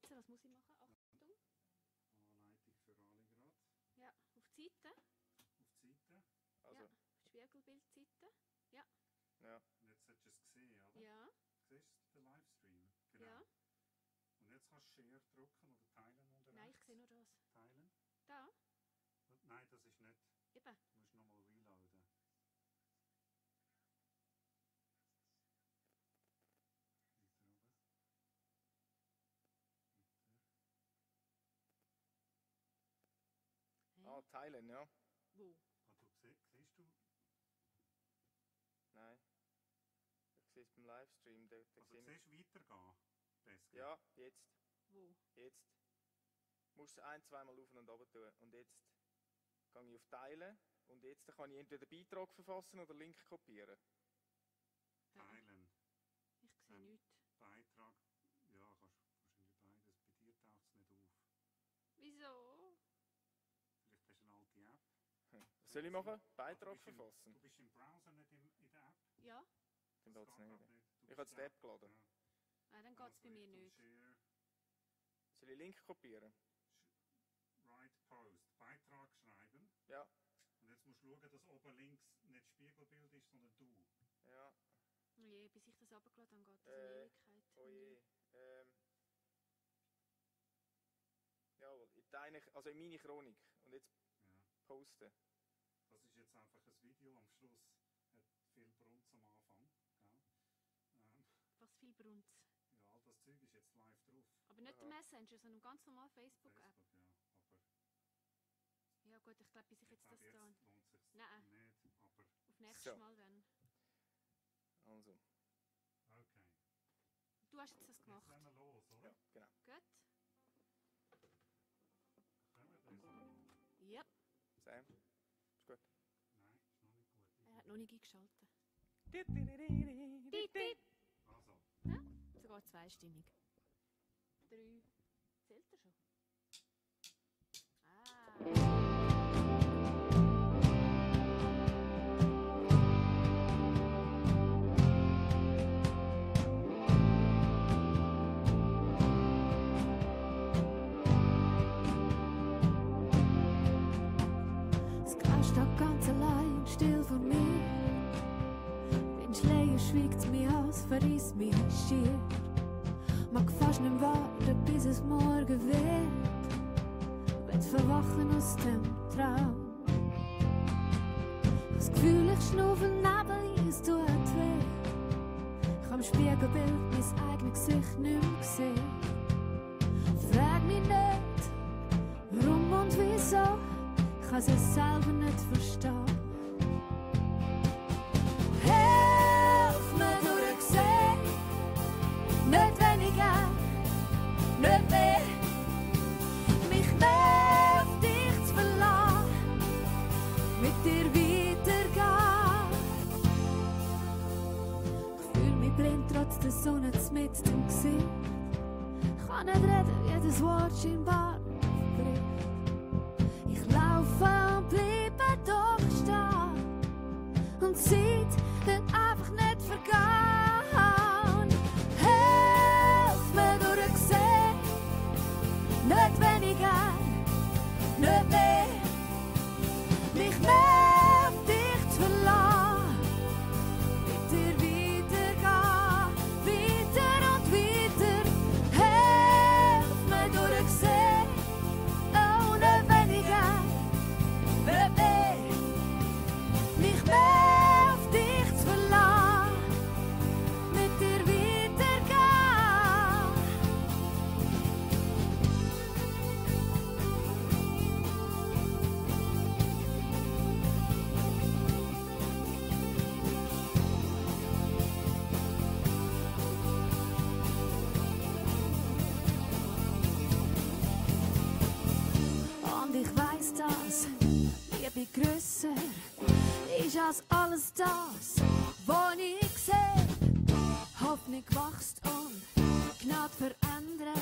jetzt, was muss ich machen? Achtung. Anleitung für alle gerade. Ja, auf die Seite. Auf die Seite. Also. Ja, Spiegelbildseite. Ja. Ja. Und jetzt solltest du es sehen, oder? Ja. Siehst du den Livestream? Genau. Ja. Und jetzt kannst du Share drücken oder teilen unter Nein, ich sehe nur das. Teilen? Da? Nein, das ist nicht. Eben. Du musst nochmal reloaden. Ah, teilen, ja. Wo? Siehst du? Nein. Ich sehe es beim Livestream. Da also du siehst weitergehen? Desktop. Ja, jetzt. Wo? Jetzt. Du musst es ein-, zweimal auf und runter tun. Und jetzt gehe ich auf Teilen. Und jetzt kann ich entweder Beitrag verfassen oder Link kopieren. Teilen. Ich sehe nichts. Beitrag. Ja, kannst wahrscheinlich beides. Bei dir taucht es nicht auf. Wieso? Vielleicht hast du eine alte App. Was soll ich machen? Beitrag verfassen? Du bist im Browser, nicht in der App? Ja. Dann geht es nicht. Ich habe die App geladen. Ja. Nein, dann geht es bei mir nicht. Soll ich Link kopieren? Write Post. Beitrag schreiben. Ja. Und jetzt musst du schauen, dass oben links nicht Spiegelbild ist, sondern du. Ja. Oh je, bis ich das runtergeladen habe, geht das in Ewigkeit. Oh je. Jawohl, also in meine Chronik. Und jetzt posten. Das ist jetzt einfach ein Video. Am Schluss hat viel Brunz am Anfang. Was viel Brunz? Ja, das Zeug ist jetzt live drauf. Aber nicht der Messenger, sondern ganz normal Facebook-App. Facebook, ja. Aber ja gut, ich glaube, bis ich jetzt das jetzt da... lohnt es sich Nein. nicht, aber... Auf nächstes Mal dann. Also. Okay. Du hast jetzt das gemacht? Jetzt sind wir los, oder? Ja, genau. Gut. Können wir das machen? Ja. Sam, ist gut? Nein, ist noch nicht gut. Er hat noch nicht eingeschaltet. Also. Ja? Sogar zweistimmig. 3. Zählt er schon? Das Gras steht ganz allein, still vor mir. Wenn Schläger schwiegt mich aus, verriss mich schier. Mag fast nicht warten, bis es morgen wird. Will verwachen aus dem Traum. Das Gefühl, ich schnuffel Nebel, es tut weh. Ich am Spiegelbild mein eigenes Gesicht nicht mehr sehen. Frag mich nicht, warum und wieso. Ich kann es selber nicht verstehen. Hilf mir durchsehen, nicht weniger, nicht mehr. Mich nervt, dich zu verlassen, mit dir weitergehen. Ich fühl mich blind, trotz der Sonne mitten im Gesicht. Ich kann nicht reden, jedes Wort scheinbar verbricht. Ich laufe und bleibe doch stehen. Und Zeit wird einfach nicht vergehen. Hilf mir durchsehen, nicht weniger, nicht mehr. Mich nervt, dich zu verlassen, mit dir weitergehen, weiter und weiter. Hilf mir durchsehen, oh, nicht weniger, nicht mehr. Mich nervt, dich zu verlassen, mit dir weitergehen. Und ich weiss das, Liebe grösser ist als alles das, was ich sehe. Hoffnung wächst und Gnade verändert